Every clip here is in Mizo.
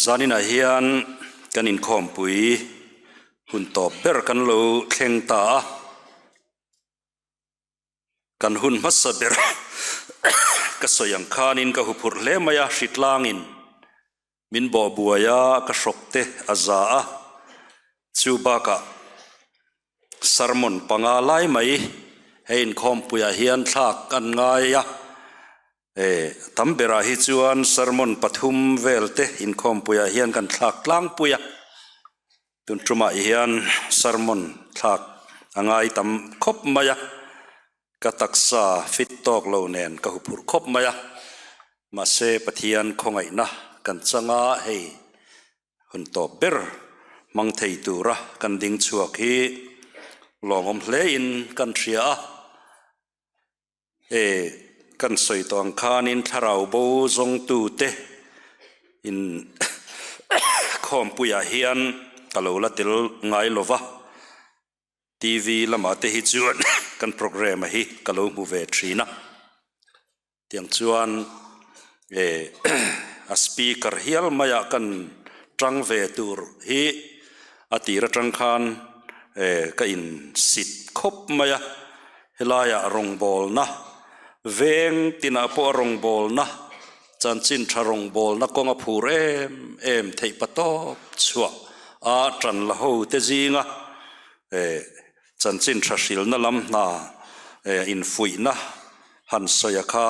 Zaninah hian kan inkhawmpui hun tawp ber kan lo thleng ta a. Kan hun hmasa ber ka sawi ang khanin ka huphurh hle mai a, hritlangin min bawh buai a, ka hrawk te a za a, chu bakah sermon panga lai mai hei inkhawmpuiah hian thlak an ngai a, e tam berah hi chuan sermon pathum vel te inkhawmpuiah hian kan thlak tlangpui a. Tun tumah hian sermon thlak a ngai tam khawp mai a, ka taksa fit tawk lo nen ka huphurh khawp mai a, mahse Pathian khawngaihna kan chang a, hei hun tawp ber hmang thei tura kan ding chhuak hi lawmawm hlein kan hria a. E, kan sawi tawh ang khanin thlarau bo zawngtute in khawmpuiah hian ka lo la tel ngai lo va, TV lamah te hi chuan kan programme hi ka lo hmu ve thin a, tiang chuan e a speaker hial maiah kan tang ve tur hi a tir atang khan e ka insit khawp mai a. Helaiah rawngbawlna, veng tinah pawh a rawngbawlna, chanchin tha rawngbawlna kawng a phur em em theih pa tawp chhuah a tan la ho te zinga chanchin tha hrilna lam hna infuihna han sawi a kha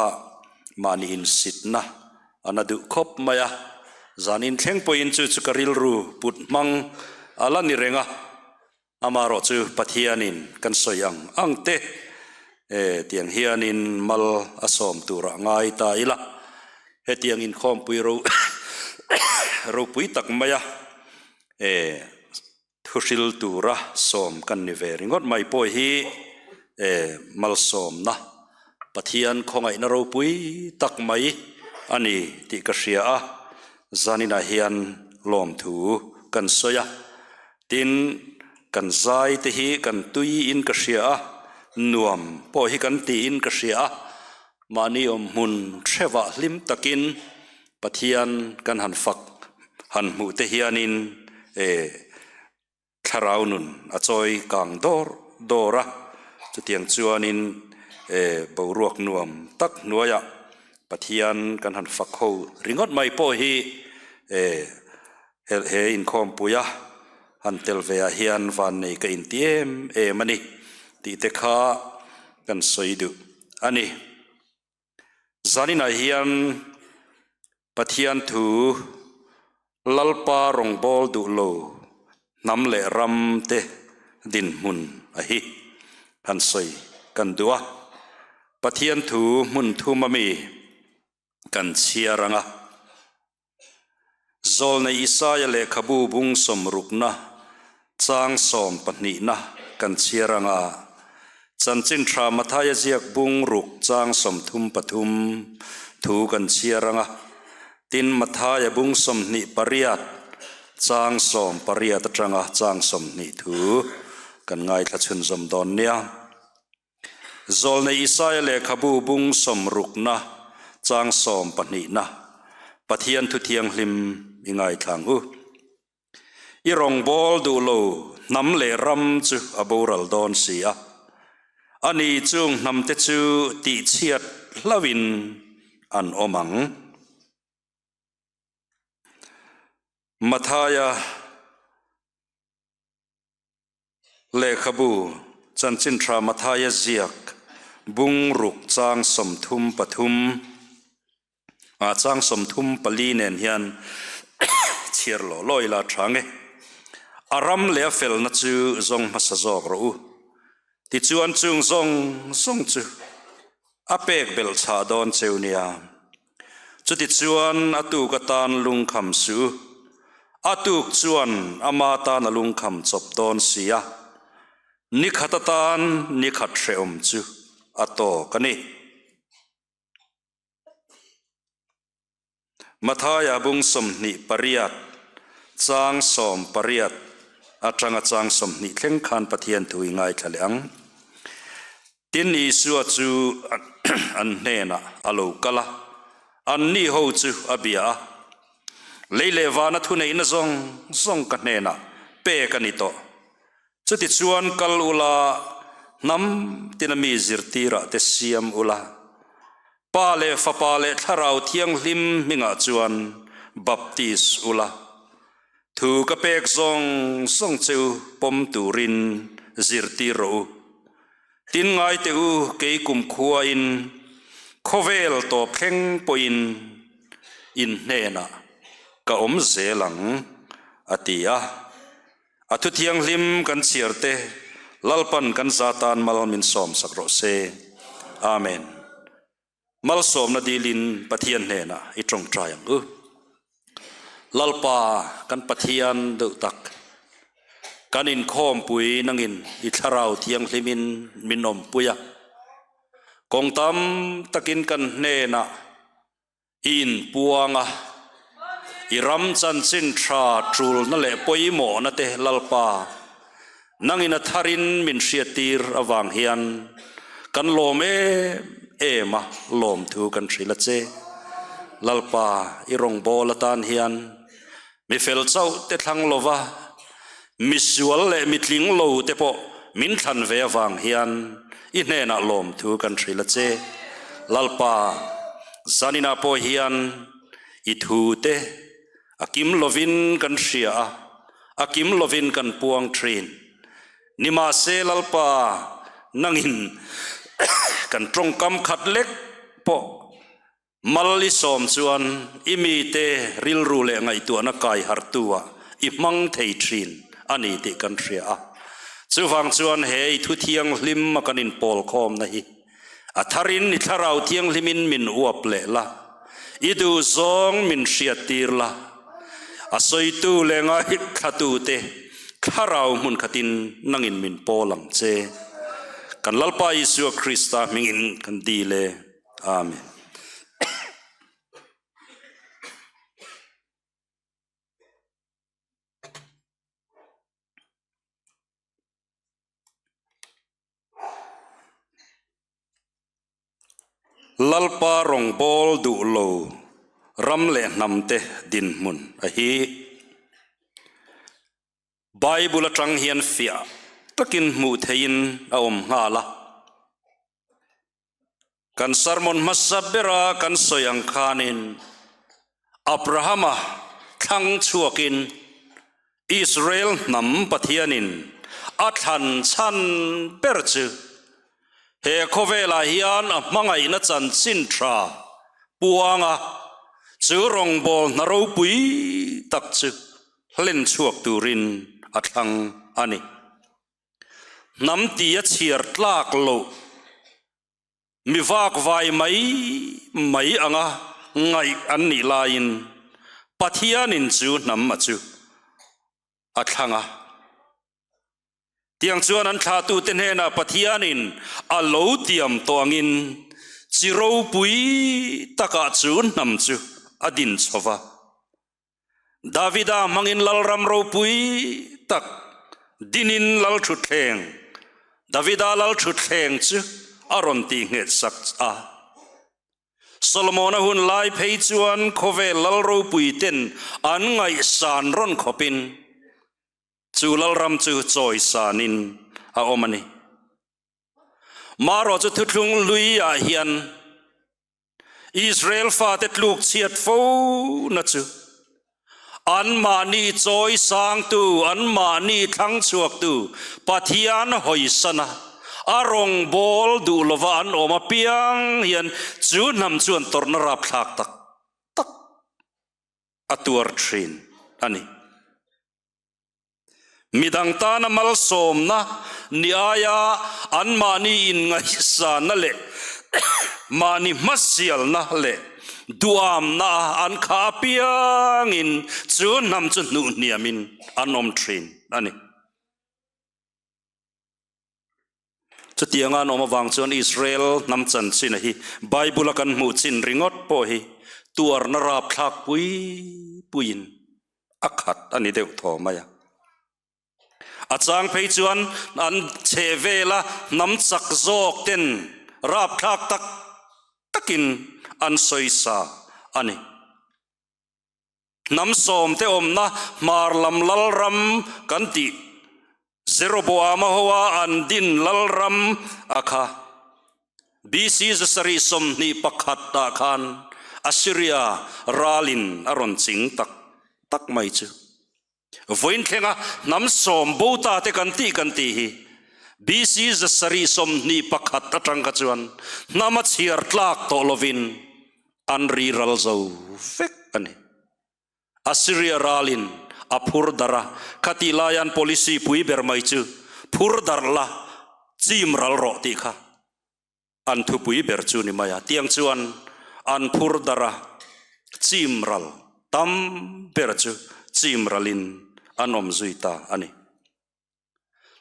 mahni insitna a na duh khawp mai a, zan inthleng pawhin chu chu ka rilru put hmang a la ni reng a. Amaherawh chu Pathianin kan sawi ang ang te tiang hianin mal a sawm turah ngai ta ila, hetiang inkhawmpui ro ropui tak maia thuhril tura sawm kan ni ve ringawt mai pawh hi malsawmna Pathian khawngaihna ropui tak mai a ni tih ka hria a, zaninah hian lawmthu kan sawi a. Tin, kan zai te hi kan tui in ka hria a, nuam pawh hi kan tiin ka hria a, mahni awm hmun hrevah hlim takin Pathian kan han fak han hmuh te hianin e thlarau nun a chawi kang dawr dawr a, chutiang chuanin e boruak nuam tak hnuaiah Pathian kan han fak ho ringawt mai pawh hi e He inkhawmpuia han tel ve ah hian vannei ka inti em em a ni tih te kha kan sawi duh a ni. Zaninah hian Pathian thu Lalpa rawngbâwl duh lo hnam leh ram te dinhmun a hi han sawi kan duh a. Pathian thu hmun thum a mi kan chhiar ang a. Zawlnei Isaia lehkhabu bung sawmrukna chang sawmpahnihna kan chhiar ang a, Chanchin Tha Mathaia ziak bung ruk chang 33 thu kan chhiar ang a, tin Mathaia bung 28 chang 18 atanga chang 20 thu kan ngaithla chhunzawm dawn nia. Zawlnei Isaia lehkhabu bung sawmrukna chang sawmpahnihna Pathian thu thianghlim i ngaithlang u. I rawngbâwl duh lo hnam leh ram chu a boral dawn si a, ani chung hnamte chu tihchhiat hlauhin an awm ang. Mathaia. Lehkhabu Chanchin Tha Mathaia ziak bung ruk chang 33 ah chang 34 nen hian chhiar lawh lawh ila tha nge. A ram leh a felna chu zawng hmasa zawk rawh u. Tichuan chung zawng zawng chu a pek belh chhah dawn cheu nia. Chutichuan a tuk atan lungkham suh u. A tuk chuan ama tan a lungkham chawp dawn si a, ni khat atan ni khat hrehawm chu a tawk a ni. Mathaia bung 28 chang 18 atanga chang 20 thleng khan Pathian thu i ngaithla leh ang. Tin, Isua chu an hnenah a lo kal a, anni ho chu a bia a. Lei leh vana thuneihna zawng zawng ka hnenah pek a ni tawh. Chutichuan kal ula, hnam tina mi zirtirah te siam ula, Pa leh Fapa leh Thlarau Thianghlim hmingah chuan baptis ula, thu ka pek zawng zawng che u pawm turin zirtir rawh u. Tin ngai teh u, kei kumkhuain khawvel tawp thleng pawhin in hnenah ka awm zel ang, a ti a. A thu thianghlim kan chhiar te Lalpan kan za tan mal min sawm sak rawh se. Amen. Malsawmna dilin Pathian hnenah i tawngtai ang u. Lalpa kan Pathian deuh tak, kan inkhawmpui nangin i thlarau thianghlimin min awmpui a, kawng tam takin kan hnenah I inpuang a, i ram chanchin tha tulna leh pawimawhna te Lalpa, nangin a tharin min hriattir avang hian kan lawm em em a, lawmthu kan hrilh a che. Lalpa, i rawngbâwl atan hian mi fel chauh te thlang lova, mi sual leh mi tling lo te pawh min thlan ve avang hian i hnenah lawmthu kan hrilh a che. Lalpa, zaninah pawh hian i thu te a kim lovin kan hria a, a kim lovin kan puang thin. Nimahse Lalpa, nangin kan tawngkam khat lek pawh Mal i sawm chuan i mite rilru leh ngaihtuahna kai hartu-ah i hmang thei thin a ni tih kan hria a. Chuvang chuan he i thu thianghlim a kan inpawl khawmna hi a tharin i thlarau thianghlimin min uap leh la, i duhzawng min hriattir la, a sawitu leh ngaithlatute thlarau hmun khatin nangin min pawl ang che. Kan Lalpa Isua Krista hmingin kan dil e. Amen. Lalpa rawngbâwl duh lo ram leh hnamte dinhmun a hi. Bible aṭang hian fiah takin hmuh theihin a awm nghal a. Kan sermon hmasa bera kan sawi ang khanin Abrahama thlang chhuakin Israel hnam Pathianin a thlan chhan ber chu he khawvelah hian a hmangaihna chanchin tha puanga chu rawngbâwl hna ropui tak chu hlen chhuak turin a thlang a ni. Hnam ti a chhiar tlak loh mi vak vai mai mai anga ngaih an nih laiin Pathianin chu hnam a chu a thlang a. Tiang chuan an thlahtute hnenah Pathianin a lo tiam tawh angin chi ropui takah chu hnam chu a din chho va. Davida hmangin lalram ropui tak dinin lalthutthleng, Davida lalthutthleng chu a rawn tihnghet sak a. Solomona hun lai phei chuan khawvel lal ropui ten an ngaihsan rawn khawpin chu lalram chu chawisanin a awm a ni. Marawh chu thuthlung luiah hian Israel fate tluk chhiat fo na chu anmahni chawi sangtu, anmahni thlang chhuaktu Pathian hawisana a rawngbâwl duh lova an awm apiang hian chu hnam chuan tawrhna rapthlak tak tak a tuar thin a ni. Midang tana malsawmna ni aia anmahni inngaihsanna leh mahni hmasialna leh duamna an khah apiangin chu hnam chu hnuhhniamin an awm thin a ni. Chutianga an awm avang chuan Israel hnam chanchin hi Bible-a kan hmuh chin ringawt pawh hi tuarna rapthlak pui puiin a khat a ni deuh thaw mai a. A chang phei chuan an chhe vela hnam chak zawk ten rapthlak tak takin an sawisa a ni. Hnam sawmte awmna hmar lam lalram kan tih Jeroboama hoa an din lalram a kha. BC 721 ah khan Assyria ralin a rawn ching tak tak mai chu. Vawiin thlenga hnam sawm bo ta te kan tih kan tih hi BC 721 atang kha chuan hnam a chhiar tlak tawh lovin an ri ral zo vek a ni. Assyria ralin a phur darh a, khatih laian policy pui ber mai chu phur darh la, chim ral rawh tih kha an thupui ber chu ni mai a. Tiang chuan an phur darh a, chim ral tam ber chu chim ralin an awm zui ta a ni.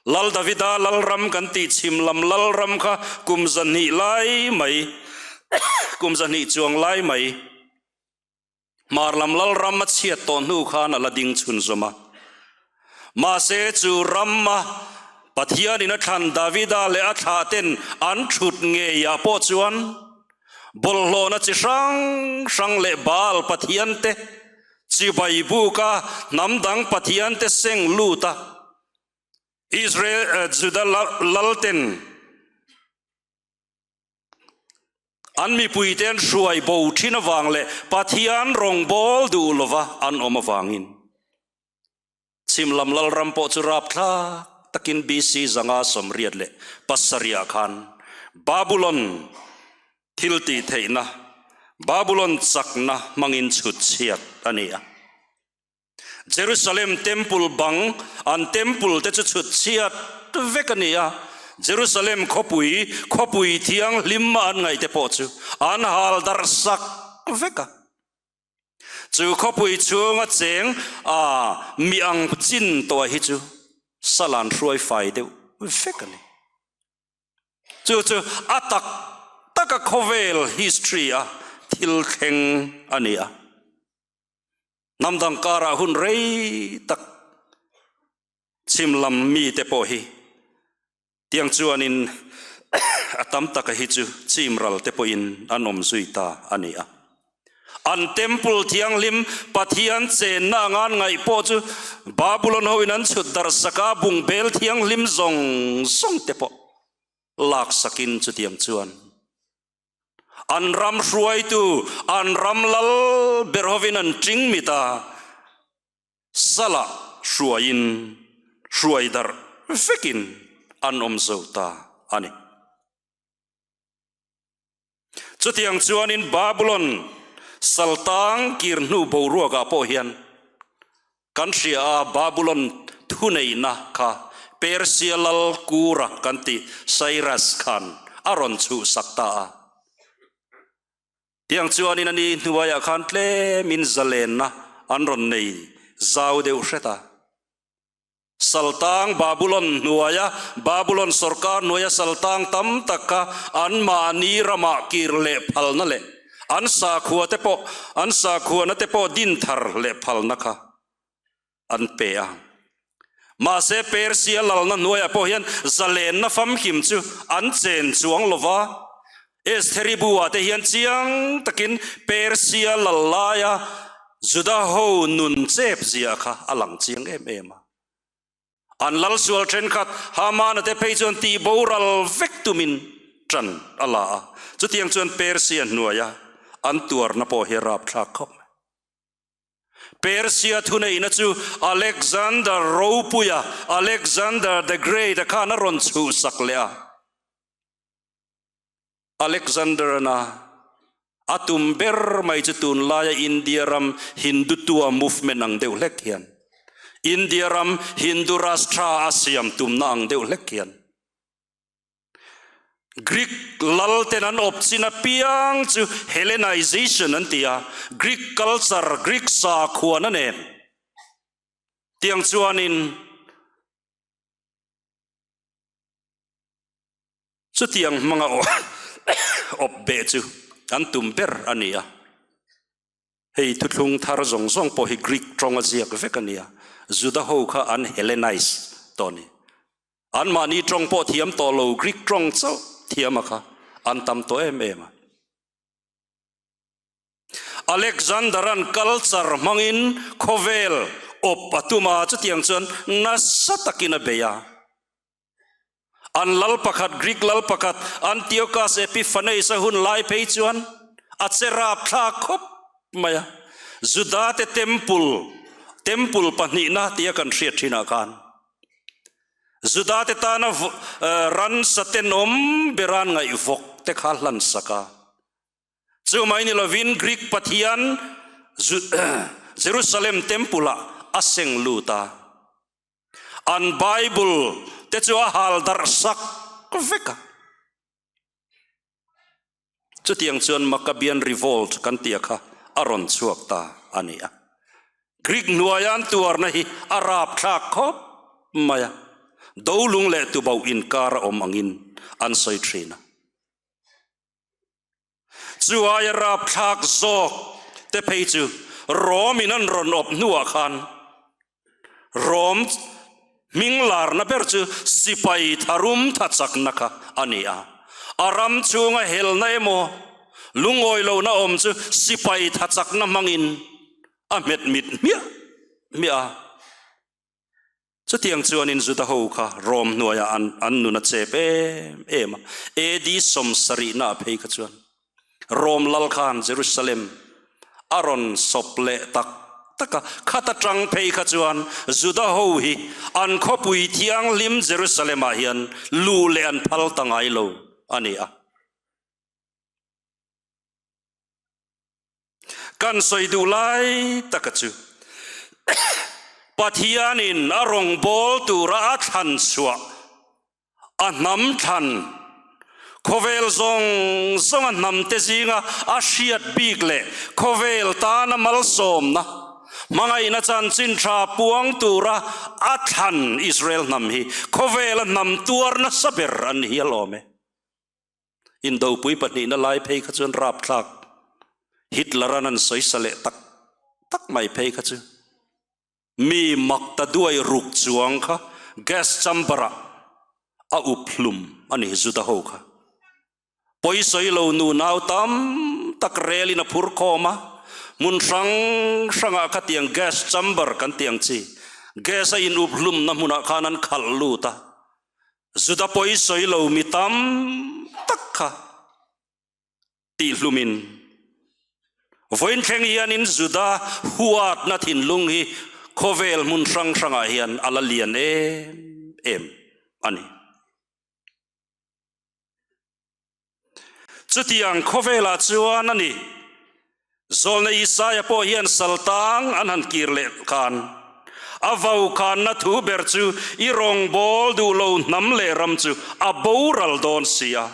Lal Davida lalram kan tih chhim lam lalram kha kum 200 lai mai, kum 200 chuang lai mai hmar lam lalram a chhiat tawh hnu khan a la ding chhunzawm a. Mahse chu rama Pathianin a thlan Davida leh a thlahten an thut ngeiah pawh chuan bawlhhlawhna chi hrang hrang leh Baal pathiante Chibai buka hnam dang pathiante seng lut a, Israel Juda lalten an mipuite an hruai bo thin avang leh Pathian rawngbâwl duh lova an awm avangin chhim lam lalram pawh chu rapthlak takin BC 587 ah khan Babulon Thil tih theihna, Babulon chakna hmangin chhut chhiat a ni a. Jerusalem Temple bang, an Temple te chu chhut chhiat vek a ni a. Jerusalem khawpui, khawpui thianghlim a an ngaih te pawh chu an hal darh sak vek a. Chu khawpui chhunga cheng a mi ang chin tawh hi chu salan hruai fai deuh vek a ni. Chu chu a tak taka khawvel history a thil thleng a ni a. Hnam dang karah hun rei tak chhim lam mite pawh hi tiang chuanin a tam taka hi chu chim ral te pawhin an awm zui ta a ni a. An temple thianghlim Pathian chenna anga an ngaih pawh chu Babulon hoin an chhut darh sak a, bungbel thianghlim zawng zawng te pawh lak sakin chutiang chuan an ram hruaitu, an ram lal ber hovin an ting mit a, salah hruaiin hruai darh vekin an awm zo ta a ni. Chutiang chuanin Babulon saltang kir hnu boruakah pawh hian kan hria a, Babulon thuneihna kha Persia lal Kura kan tih Cyrus khan a rawn chhuhsak ta a. Tiang chuanin a ni hnuaiah khan tlemin zalenna an rawn nei zau deuh hret a. Saltang Babulon hnuaia Babulon sawrkar hnuaia saltang tam tak kha anmahni ramah kir leh phalna leh an sakhua te pawh an sakhuana te pawh din thar leh phalna kha an pe a. Mahse Persia lalna hnuaiah pawh hian zalenna famkim chu an chen chuang lo va. Estheri bu-ah te hian chiang takin Persia lal laia Juda ho nun chep zia kha a lang chiang em em a. An lal sual thenkhat Hamana te phei chuan tih boral vek tumin tan a la a. Chutiang chuan Persia hnuaia an tuarna pawh hi a rapthlak khawp mai. Persia thuneihna chu Alexander ropuia, Alexander the Great-a khan a rawn chhuhsak leh a. Alexander-a a tum ber mai chu tunlaia India ram Hindutva movement ang deuh hlek hian, India ram Hindu Rashtra a siam tumna ang deuh hlek hian, Greek lal ten an awp chin apiang chu Hellenization an ti a, Greek culture, Greek sakhuana nen tiang chuanin, Chutiang hmanga awp beh chu an tum ber a ni a. Hei thuthlung thar zawng zawng pawh hi Greek tawnga ziak vek a ni a. Juda ho kha an Hellenize tawh a ni. Anmahni tawng pawh thiam tawh lo Greek tawng chauh thiam a kha an tam tawh em em a. Alexander-a'n culture hmangin khawvel awp a tum a, chutiang chuan nasa takin a bei a. An lal pakhat, Greek lal pakhat Antiochus Epiphanes-a hun lai phei chuan a che rapthlak khawp mai a. Juda-te temple, temple pahnihna tia kan hriat thinah khan Juda-te tana ransa tenawm beran ngaihvawk te kha hlansak a. Chu mai ni lovin Greek pathian Jerusalem temple-ah a seng lut a. An Bible te chu a hal darh sak vek a. Chutiang chuan Maccabean Revolt kan tih a kha a rawn chhuak ta a ni a. Greek hnuaia an tuarna hi a rapthlak khawp mai a, dolung leh tubauh inkar a awm angin an sawi thin a. Chu aia rapthlak zawk te phei chu Rom in an rawn awp hnuah khan Rom hming larna ber chu sipai tharum thachakna kha a ni a. A ram chhunga helna emaw lungawi lohna awm chu sipai thachakna hmangin a hmet mit hmiah hmiah a. Chutiang chuanin Juda ho kha Rom hnuaiah an an nun a chep em em a. AD 70 ah phei kha chuan Rom lal khan Jerusalem a rawn sawp leh tak tak a. Khat atang phei kha chuan Juda ho hi an khawpui thianghlim Jerusalem ah hian luh leh an phal ta ngai lo a ni a. Kan sawi duh lai taka chu Pathianin a rawngbâwl tura a thlan chhuah, a hnam thlan, khawvel zawng zawnga hnamte zinga a hriat bik leh khawvel tana malsawmna, hmangaihna chanchin tha puang tura a thlan Israel hnam hi khawvela hnam tuar nasa ber an ni hial awm e. Indopui pahnihna lai phei kha chuan rapthlak Hitler-a'n an sawisa leh tak tak mai phei kha chu mi mak ta duai ruk chuang kha gas chamber-ah a up hlum a ni Juda ho kha. Pawisawi lo nunau tam tak relin a phur khawm a, hmun hrang hrangah khatiang gas chamber kan tih ang chi gas a in up hlumna hmunah khan an khalh lut a. Juda pawi sawi lo mi tam tak kha tihhlumin vawiin thleng hianin Juda huatna thinlung hi khawvel hmun hrang hrangah hian a la lian em em a ni. Chutiang khawvelah chuan a ni. Zawlna Isaia pawh hian saltang an han kir leh khan a vaukhanna thu ber chu i rawngbâwl duh lo hnam leh ram chu a boral dawn si a,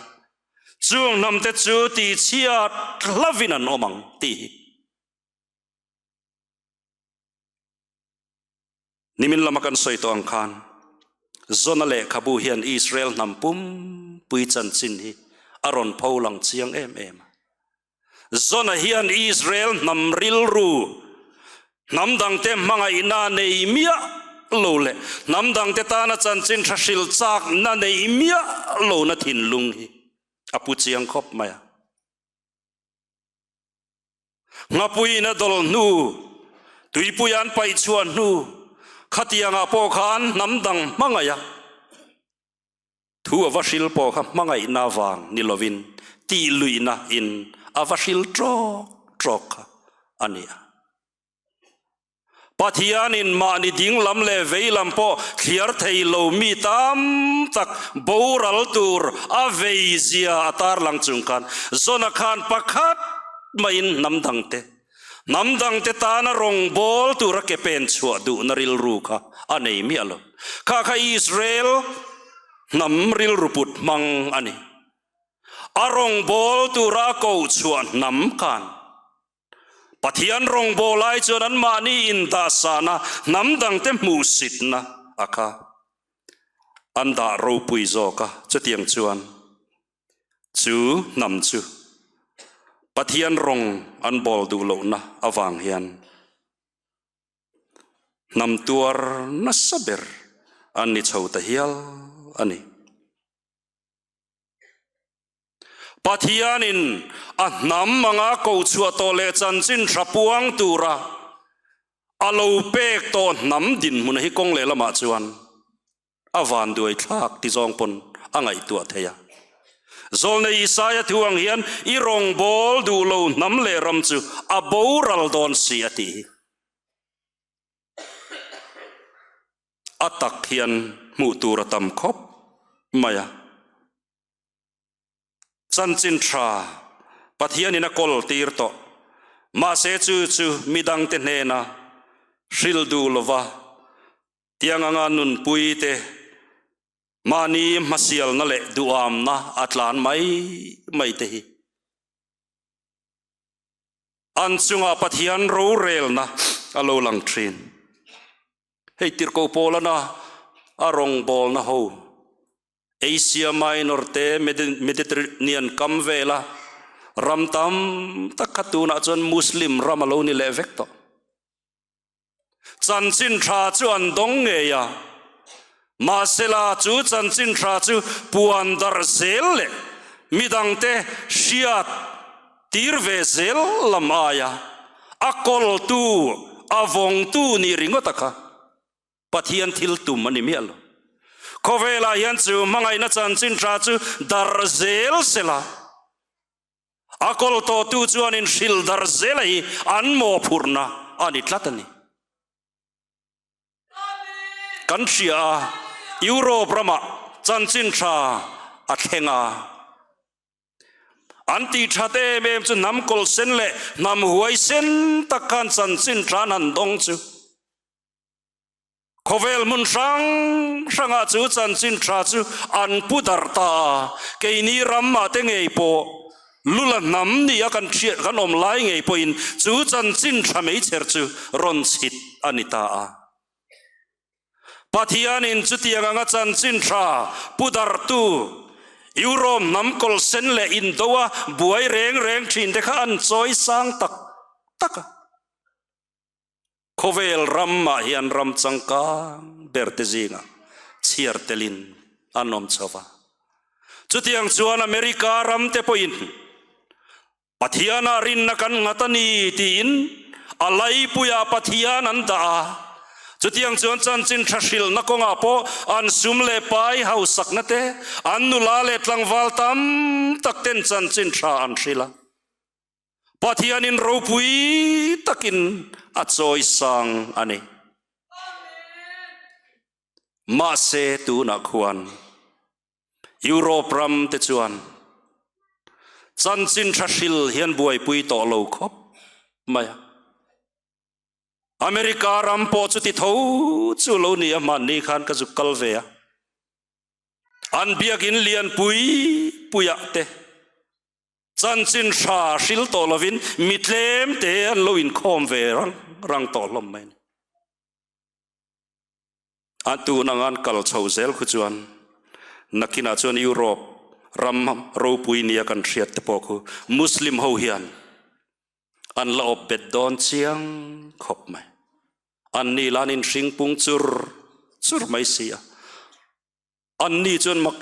chung hnamte chu tihchhiat hlavin an awm ang tih hi. Nimin lama kan sawi tawh ang khan Zona lehkhabu hian Israel hnam pumpui chanchin hi a rawn pho lang chiang em em a. Zona hian Israel hnam rilru, hnam dangte hmangaihna nei miah lo leh hnam dangte tana chanchin tha hril chakna nei miah lohna thinlung hi a pu chiang khawp mai a. Nghapuiin a dawlh hnu, tuipui an paih chhuah hnu, khatiangah pawh khan hnam dang hmangaih a, thu a va hril pawh kha hmangaihna vang ni lovin tihluihna in a va hril trawk trawk kha a ni a. Pathianin mahni dinglam leh veilam pawh thliar thei lo mi tam tak boral tur a vei zia a tarlang chung khan Zona khan pakhat maiin hnam dangte, hnam dangte tana rawngbâwl tura ke pen chhuah duhna rilru kha a nei miah lo. Kha kha Israel hnam rilru put hmang a ni. A rawngbâwl tura a koh chhuah hnam khan Pathian rawngbâwl ai chuan anmahni indahsana hnam dangte hmuhsitna a kha an dah ropui zawk a. Chutiang chuan chu hnam chu Pathian rawng an bâwl duh lohna avang hian hnam tuar nasa ber an ni chho ta hial a ni. Pathianin a hnam anga ko chhuah tawh leh chanchin tha puang tura a lo pek tawh hnam dinhmun hi kawng lehlamah chuan a vanduai thlak ti zawng pawn a ngaihtuah thei a. Zawlnei Isaia thu ang hian i rawngbâwl duh lo hnam leh ram chu a boral dawn si a tih hi. A tak hian hmuh tur a tam khawp mai a. Chanchin tha Pathianin a kawl tir tawh. Mahse chu chu midangte hnena hrilh duh lova tiang anga nunpui te mahni hmasialna leh duhamna a tlan mai mai te hi an chungah Pathian rorelna a lo lang thin. Hei tirhkoh Paulana a rawngbawlna ho Asia Minor te Mediterranean kam vela ram tam tak kha tunah chuan Muslim ram a lo ni leh vek tawh. Chanchin tha chu an dawng ngei a, mahsela chu chanchin tha chu puan darh zel leh midangte hriat tir ve zel lam aia a kawltu, a vawngtu nih ringawt a kha. Pathian thil tum a ni miah lo. Khawvelah hian chu hmangaihna chanchin tha chu darh zel sela, a kawl tawhtu chuan inhrilh darh zela hi an mawhphurhna a ni tlat a ni. Kan hria a, Europe ramah chanchin tha a thleng a. An tih that em em chu hnam kawlhsen leh hnam huaisen tak khan chanchin tha an han dawng chu. Khawvel hmun hrang hrangah chu chanchin tha chu an pu darh ta a, keini ramah te ngei pawh lula hnam nia kan hriat kan awm lai ngei pawhin chu chanchin tha meichher chu rawn chhit a ni ta a. Pathianin chutiang anga chanchin tha pu darhtu Europe hnam kawlhsen leh indoa buai reng reng thinte kha an chawi sang tak tak a. Khawvel ramah hian ram changkang berte zingah chhiar telin an awm chho va. Chutiang chuan America ramte pawhin Pathianah rinna kan nghat a ni tiin a laipuiah Pathian an dah a. Chutiang chuan chanchin tha hrilhna kawngah pawh an sum leh pai hausakna te, an nula leh tlangval tam tak ten chanchin tha an hrilh a. Pathianin ropui takin a chawisang a ni. Mahse tunah khuan Europe ram te chuan chanchin tha hril hian buaipui tawh lo khawp mai a. America ram pawh chu ti tho chu lo ni a, hmanni khan ka zuk kal ve a. An biakin lianpui puiah te Chanchin hra hril tawh lovin mi tlem te an lo inkhawm ve rang rang tawh hlawm mai a ni. A tun anga an kal chho zel khu chuan nakinah chuan Europe ram ropui nia kan hriat te pawh khu Muslim ho hian an la awp bet dawn chiang khawp mai. Anni la an inhring pung chur chur mai si a. Anni chuan mak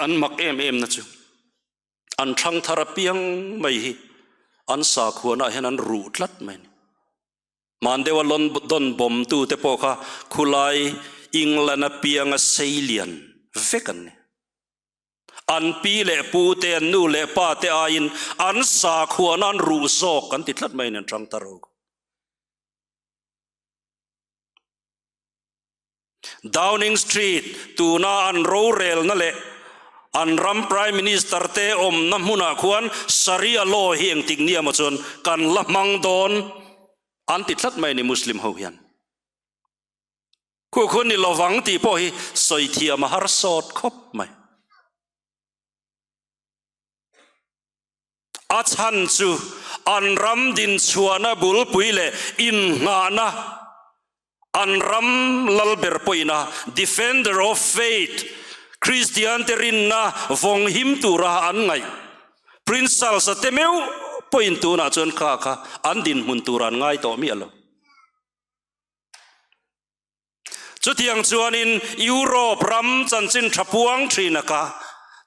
an mak em em na chu an thlang thar apiang mai hi an sakhuanah hian an ruh tlat mai a ni. Hman deuha London bawm tu te pawh kha khulai England apianga seilian vek an ni. An pi leh pu te, an nu leh pa te aiin an sakhuana an ruh zawk an ti tlat mai a ni an thlang thar ho. Downing Street tuna an rorelna leh an ram Prime Minister te awmna hmunah khuan Sharia law hi engtik nia maw chuan kan la hmang dawn an ti tlat mai a ni Muslim ho hian. Khu khu ni lovang tih pawh hi sawi thiam a har sawt khawp mai. A chhan chu an ram dinchhuahna bulpui leh innghahna, an ram lalber pawhina Defender of Faith, Kristiante rinna vawng him tura an ngaih, Prince Charles-a te meuh pawhin tunah chuan kha kha an dinhmun tur an ngai tawh miah lo. Chutiang chuanin Europe ram chanchin tha puang thin a ka.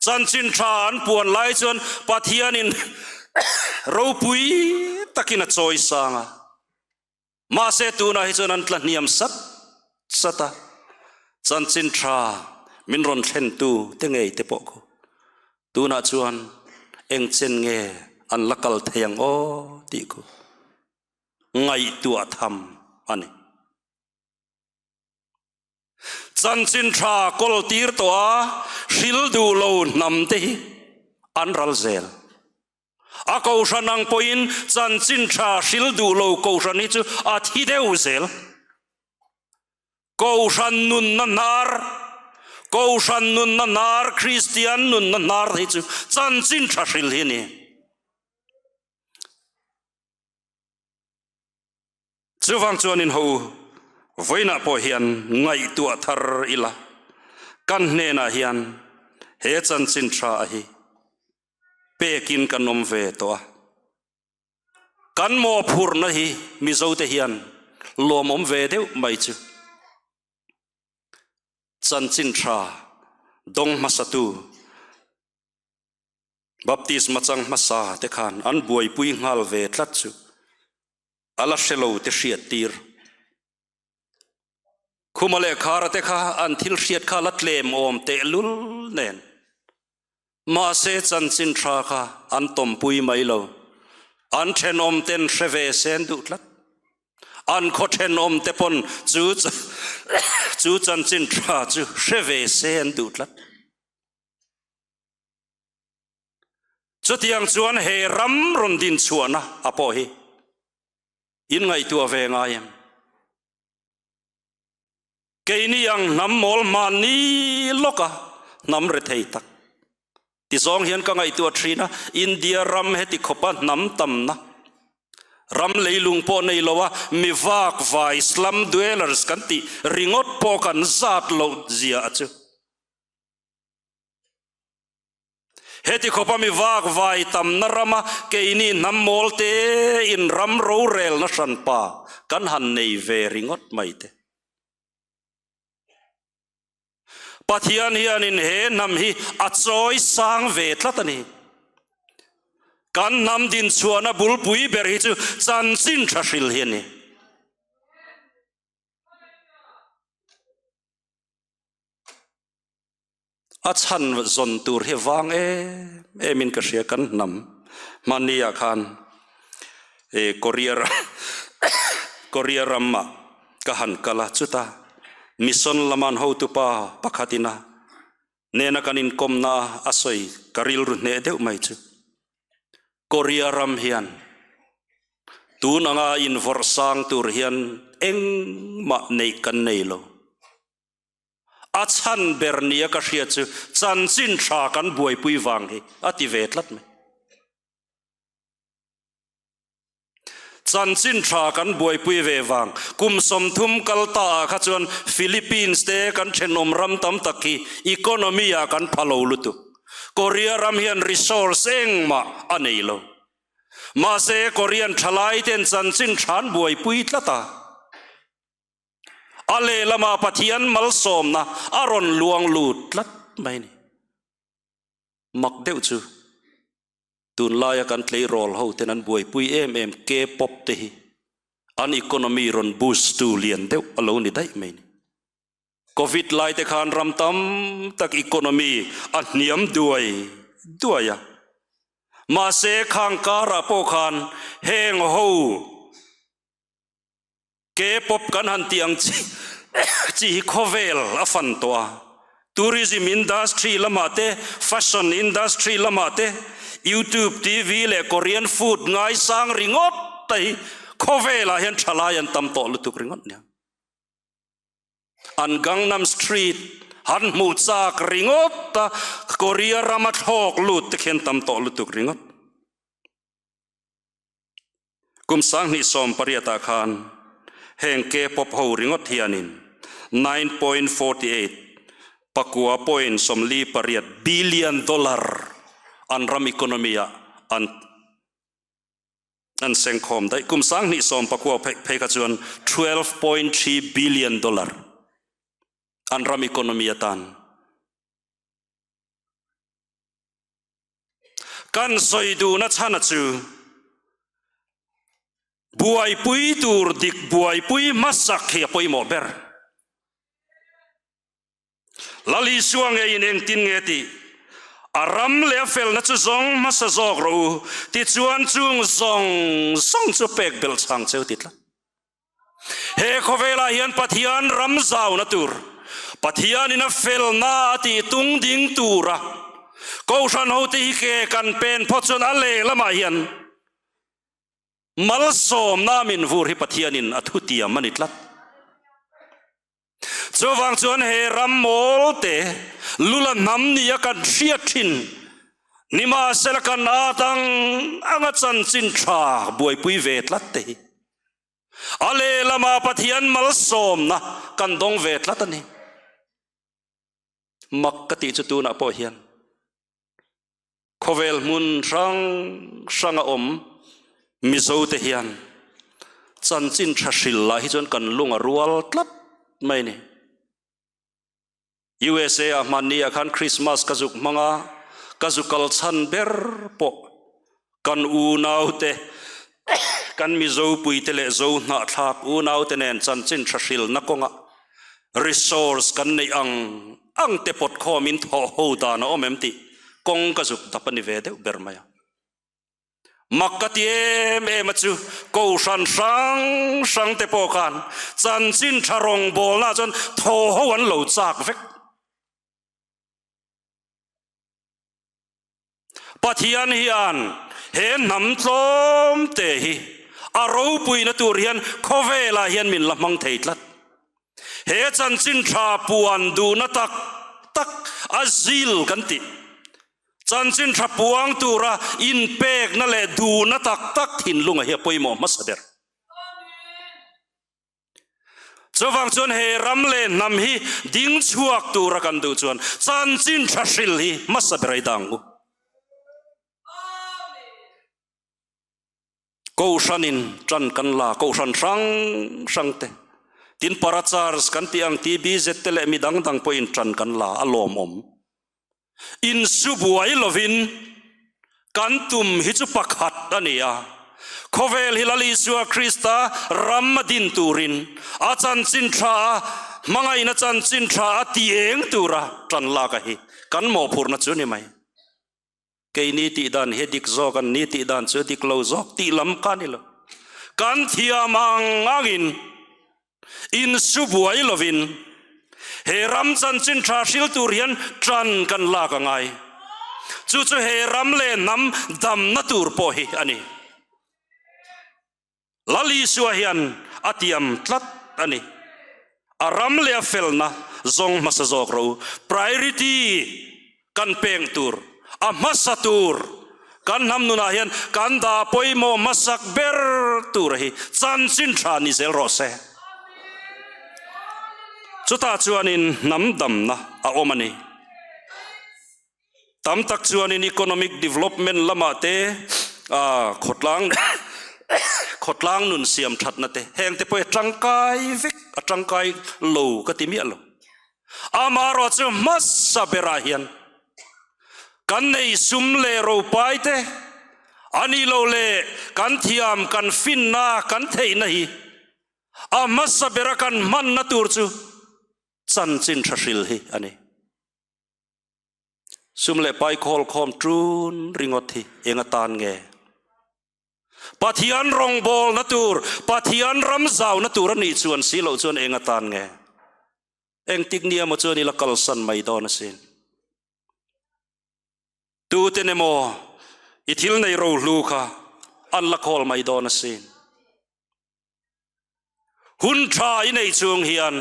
Chanchin tha an puan lai chuan Pathianin ropui takin a chawi sang a. Mahse tunah hi chuan an tla hniam sat sat a, chanchin tha min rawn thlentu te ngei te pawh khu tunah chuan eng chen nge an la kal thei ang aw tih khu ngaihtuah tham a ni. Chanchin tha kawl tir tawh a, hril duh lo hnam te hi an ral zel. A kohhran ang pawhin chanchin tha hril duh lo kohhran hi chu a thi deuh zel. Kohhran nunna hnar, Kohhran nunna hnar, Kristian nunna hnar hi chu chanchin tha hril hi a ni. Chuvang chuanin ho u, vawiinah pawh hian ngaihtuah thar ila, kan hnenah hian he chanchin tha a hi pekin kan awm ve tawh a. Kan mawhphurhna hi Mizote hian lawmawm ve deuh mai chu. Chanchin tha dawng hmasatu Baptisma chang hmasa te khan an buaipui nghal ve tlat chu a la hre lo te hriat tir. Khuma leh Khara te kha an thil hriat kha la tlem awm tehlul nen. Mahse chanchin tha kha an tawmpui mai lo. An thenawm ten hre ve sen duh tlat. An khaw thenawm te pawn chu chu chanchin tha chu hre ve se an duh tlat. Chutiang chuan he ram rawn din chhuahna a pawh hi In ngaihtuah ve ngai em? Keini ang hnam mawl hmanni lawka hnam rethei tak ti zawng hian ka ngaihtuah thin a, India ram heti khawpa hnam tamna, ram leilung pawh nei lo a mi vak vai slum dwellers kan tih ringawt pawh kan zat loh zia a chu. Heti khawpa mi vak vai tamna rama keini hnam mawl te in ram rorelna hranpa kan han nei ve ringawt mai te. Pathian hianin he hnam hi a chawi sang ve tlat a ni. Kan hnam dinchhuahna bulpui ber hi chu chanchin tha hril hi a ni. A chhan zawn tur hi vang em em in ka hria kan hnam hmanni ah khan eh Korea Korea ram ah ka han kal a chuta mission lama an hotupa pakhat ina nena kan inkawmna a sawi ka rilru hneh deuh mai chu Korea ram hian tun anga invawrh sang tur hian engmah neih kan nei lo. A chhan ber nia ka hriat chu chanchin tha kan buaipui vang hi a ti ve tlat mai. Chanchin tha kan buaipui ve vang kum 30 kal ta ah kha chuan Philippines te kan thenawm ram tam tak hi economy ah kan pha lo lutuk. Korea ram hian resource engmah a nei lo. Mahse Korean thalai ten chanchin tha an buaipui tlat a. A lehlamah Pathian malsawmna a rawn luang lut tlat mai a ni. Mak deuh chu tunlaia kan tleirawl ho ten an buaipui em em K-pop te hi an economy rawn boost tu lian deuh a lo ni daih mai a ni. Covid lai te khan ram tam tak economy a hniam duai duai a. Mahse khang karah pawh khan heng ho K-pop kan han tih ang chi chi hi khawvel a fan tawh a, tourism industry lamah te, fashion industry lamah te, YouTube, TV leh Korean food ngaisang ringawt te hi khawvelah hian thalai an tam tawh lutuk ringawt nia. An Gangnam Street han hmuh chak ringawt a, Korea rama thlawk lut te khi an tam tawh lutuk ringawt. Kum 2018 ah khan heng K-pop ho ringawt hianin 9.48, pakua point 48, billion dollar an ram economy ah an an sengkhawm daih. Kum 2019 phei kha chuan 12.3 billion dollar an ram economy atan. Kan sawi duhna chhana chu buaipui tur dik buaipui hmasak hi a pawimawh ber. Lal Isua ngeiin engtin nge tih? A ram leh a felna chu zawng hmasa zawk rawh u, tichuan chung zawng zawng chu pek belh chhang cheu ti tlat. He khawvelah hian Pathian ram zauna tur, Pathianin a felna a tih tung ding tura Kohhran hote hi ke kan pen phawt chuan a lehlamah hian malsawmna min vur hi Pathianin a thutiam a ni tlat. Chuvang chuan he ram mawlte lula hnam nia kan hriat thin nimahsela kan at ang anga chanchin tha buaipui ve tlat te hi a lehlamah Pathian malsawmna kan dawng ve tlat a ni. Mak ka tih chu tunah pawh hian Khawvel hmun hrang hranga awm Mizote hian chanchin tha hril lah hi chuan kan lung a rual tlat mai a ni. USA ah hmanni ah khan Christmas ka zuk hmang a, ka zu kal chhan ber pawh kan unaute, kan Mizopuite leh Zo hnahthlak unaute nen chanchin tha hrilna kawngah resource kan neih ang ang te pawt khawmin thawh ho dan a awm em tih kawng ka zuk dap a ni ve deuh ber mai a. Mak ka ti em em a chu Kohhran hrang hrang te pawh khan chanchin tha rawngbawlna chuan thaw ho an lo chak vek. Pathian hian he hnam tlawm te hi a ropuina tur hian khawvelah hian min la hmang thei tlat. He chanchin tha puan duhna tak tak a zil kan tih. Chanchin tha puang tura inpekna leh duhna tak tak thinlunga hi a pawimawh hmasa ber. Chuvang chuan he ram leh hnam hi ding chhuak tura kan duh chuan chanchin tha hril hi hmasa ber a i dang u. Kohhranin tan kan la, kohhran hrang hrang te, tin parachars kan tih ang TBZ te leh mi dang dang pawhin tan kan la a lawmawm. Insu buai lovin kan tum hi chu pakhat a ni a, khawvel hi Lal Isua Krista ram a din turin a chanchin tha a hmangaihna chanchin tha a ti eng tura tan lak a hi kan mawhphurhna chu ni mai. Keini tih dan hi dik zawk an ni tih dan chu dik lo zawk tih lam kha a ni lo. Kan thiam ang angin Insu buai lovin he ram chanchin tha hril tur hian tan kan lak a ngai. Chu chu he ram leh hnam damna tur pawh hi a ni. Lal Isua hian a tiam tlat a ni. A ram leh a felna zawng hmasa zawk ro priority kan peng tur, a hmasa tur kan hnam nunah hian kan dah pawimawh hmasak ber tur hi chanchin tha ni zel rawh se. Chutah chuanin hnam damna a awm a ni. Tam tak chuanin economic development lamah te, khawtlang khawtlang nun siam thatna te heng te pawh hi a tangkai vek, a tangkai lo ka ti miah lo. Amaherawh chu hmasa berah hian kan nei sum leh ropai te, a nih loh leh kan thiam, kan finna, kan theihna hi a hmasa bera kan hmanna tur chu chanchin tha hril hi a ni. Sum leh pai khawl khawm ṭun ringawt hi eng atan nge? Pathian rawngbawlna tur, Pathian ram zauna tur a nih chuan si loh chuan eng atan nge? Engtik nia maw chuan i la kalsan mai dawn asin. Tuten emaw i thil nei rohlu kha an la khawl mai dawn asin. Hun tha i nei chung hian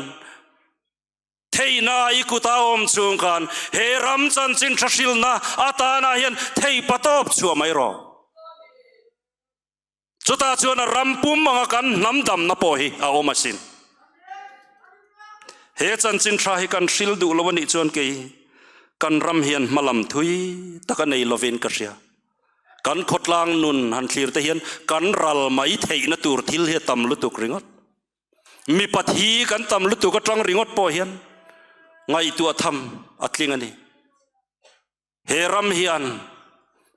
theihna i kuta awm chung khan he ram chanchin tha hrilna atana hian thei patawp chhuah mai rawh. Chutah chuan a ram pum anga kan hnam damna pawh hi a awm asin. He chanchin tha hi kan hril duh lo a nih chuan kei kan ram hian hmalam thui tak a nei lovin ka hria. Kan khawtlang nun han thlir te hian kan ral mai theihna tur thil hi a tam lutuk ringawt. Mipa thi kan tam lutuk atang ringawt pawh hian ngaihtuah tham a tling a ni. He ram hian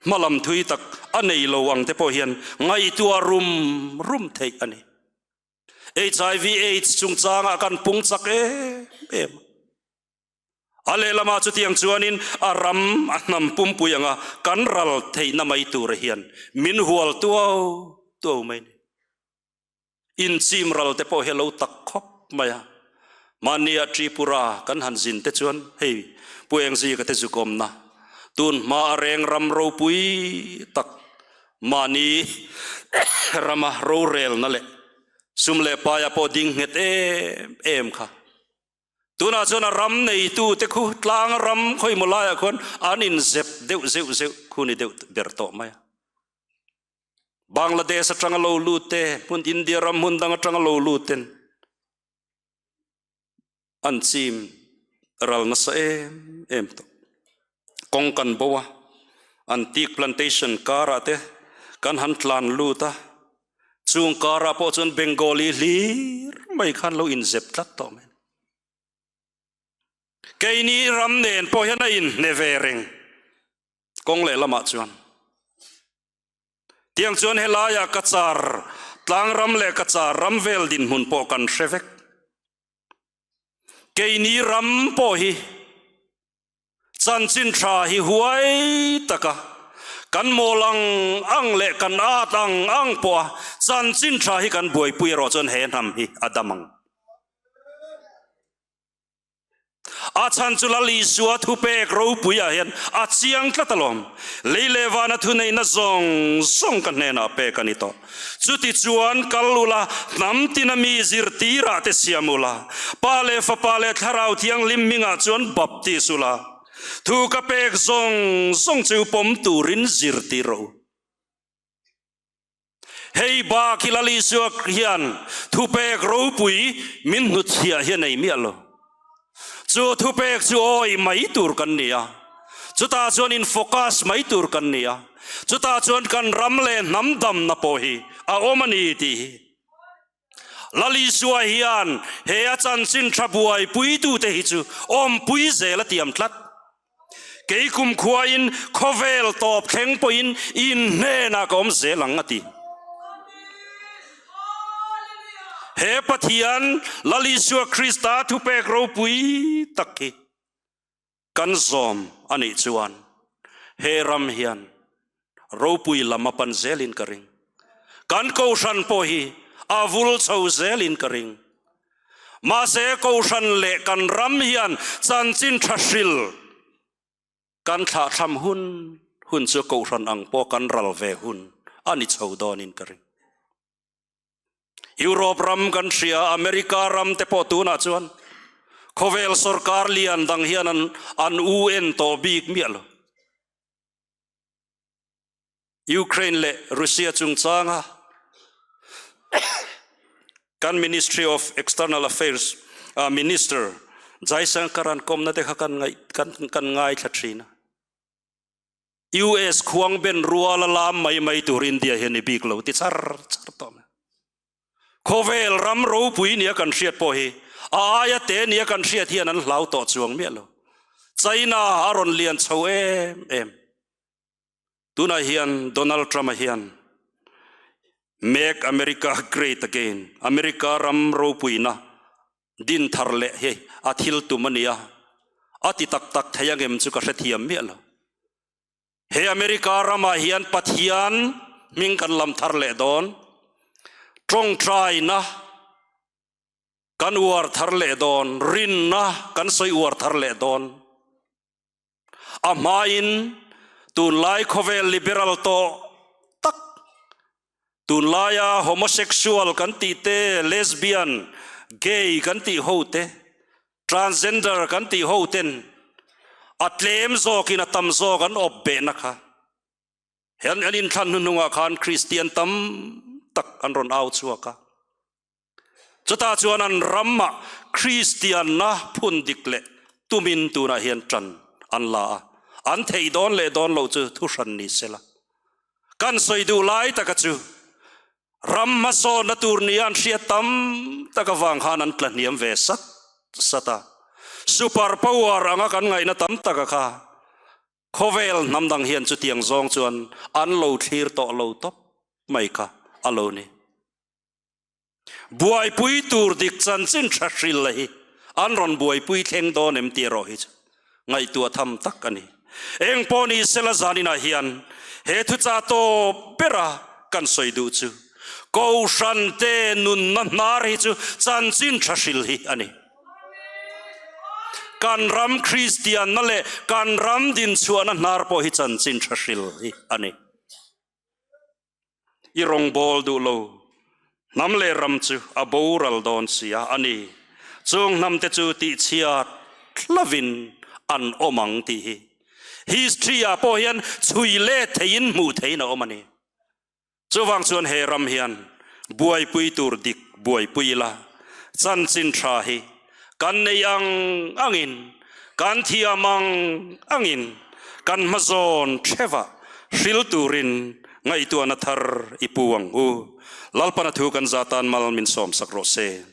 Hmalam thui tak a nei lo ang te pawh hian ngaihtuah rum rum theih a ni. Hiv aids chungchangah kan pung chak em em a. A lehlamah chutiang chuanin a ram a hnam pumpui anga kan ral theihna mai tura hian min hual tuau tuau mai a ni. Inchim ral te pawh hi a lo tak khawp mai a. Mahnia Tripura kan han zin te chuan hei Pu Engzika te zukawmna tun hma a reng ram ropui tak mahni rama rorelna leh sum leh paia pawh ding nghet em em kha Tunah chuan a ram neitute khu tlang ram khawimaw laiah khuan an inzep deuh zeuh zeuh khu ni deuh ber tawh mai a. Bangladesh atanga lo lut te, hmun India ram hmun dang atanga lo lut ten an chim ral nasa em em tawh. Kawng kan bo a, an teak plantation karah te kan han tlan lut a, Chung karah pawh chuan Bengali hlir mai khan lo inzep tlat tawh mai. Keini ram nen pawh hian a inhne ve reng kawng leh lamah chuan. Tiang chuan helaiah Cachar tlangram leh Cachar ram vel dinhmun pawh kan hre vek. Keini ram pawh hi Chanchin tha hi huai taka kan mawl ang ang leh kan at ang ang pawha chanchin tha hi kan buaipui erawh chuan he hnam hi a dam ang. A chhan chu Lal Isua thupek ropuiah hian a chiang tlat alawm. Lei leh vana thuneihna zawng zawng ka hnenah pek a ni tawh. Chutichuan kal ula, hnam tina mi zirtirah te siam ula, Pa leh Fapa leh Thlarau Thianghlim hmingah chuan baptis ula, thu ka pek zawng zawng chu pawm turin zirtir rawh u. Hei bak hi Lal Isua hian thupek ropui min hnutchhiah hi a nei miah lo. Chu thupek chu awih mai tur kan ni a, chutah chuan in focus mai tur kan ni a, chutah chuan kan ram leh hnam damna pawh hi a awm a ni tih hi Lal Isua hian he a chanchin tha buaipuitute hi chu awmpui zel a tiam tlat. Kei kumkhuain khawvel tawp thleng pawhin in hnenah ka awm zel ang a ti. He Pathian Lal Isua Krista thupek ropui tak hi kan zawm a nih chuan he ram hian ropui lam a pan zelin ka ring. Kan Kohhran pawh hi a vul chho zelin ka ring. Mahse Kohhran leh kan ram hian chanchin tha hril kan thlahthlam hun hun chu Kohhran ang pawh kan ral ve hun a ni chho dawnin ka ring. Europe ram kan hria, America ram te pawh tunah chuan khawvel sorkar lian dang hian an an UN tawh bik miah lo. Ukraine leh Russia chungchanga kan Ministry of External Affairs Minister Jaishankar an kawmna te kha kan ngaih kan kan ngaithla thin a. US khuang ben rual a lam mai mai tur India hi a ni bik lo ti char char tawh mai. Khawvel ram ropui nia kan hriat pawh hi a aia te nia kan hriat hian an hlau tawh chuang miah lo. China a rawn lian chho em em. Tunah hian Donald Trump-a hian Make America Great Again, America ram ropuina din thar leh hi a thil tum a ni a, a ti tak tak thei angem chu ka hrethiam miah lo. He America ramah hian Pathian hming kan lam thar leh dawn, tawngtaina kan uar thar leh dawn, rinna kan sawi uar thar leh dawn. A hmain tunlai khawvel liberal tawh tak, tunlaia homosexual kan tih te, lesbian, gay kan tih ho te, transgender kan tih ho ten a tlem zawkin a tam zawk an awp behna kha he an inthlan hnuhnungah khan Kristian tam tak an rawn au chhuak a. Chutah chuan an ramah Kristianna phun dik leh tumin tunah hian ṭan an la a, an theih dawn leh dawn loh chu thuhran ni sela. Kan sawi duh lai taka chu ram hmasawnna tur nia an hriat tam tak avang khan an tla hniam ve sat sat a, super power anga kan ngaihna tam taka kha. Khawvel hnam dang hian chutiang zawng chuan an lo thlir tawh lo tawp mai kha a lo ni. Buaipui tur dik chanchin tha hril la hi an rawn buaipui thleng dawn em tih erawh hi chu ngaihtuah tham tak a ni. Eng pawh ni sela zaninah hian he thuchah tawp bera kan sawi duh chu Kohhran te nunna hnar hi chu chanchin tha hril hi a ni. Kan ram Kristianna leh kan ram dinchhuahna hnar pawh hi chanchin tha hril hi a ni. I rawngbâwl duh lo. Hnam leh ram chu a boral dawn si a, a ni. Chung hnamte chu tihchhiat hlavin an awm ang tih hi history-ah pawh hian chhui let theiin hmuh theihin a awm a ni. Chuvang chuan he ram hian buaipui tur dik buaipui ila, chanchin tha hi kan nei ang angin, kan thiam ang angin kan hmazawn theuhah hril turin ngaihtuahna thar i pu ang u. Lalpana thu kan zah tan mal min sawmsak rawh se.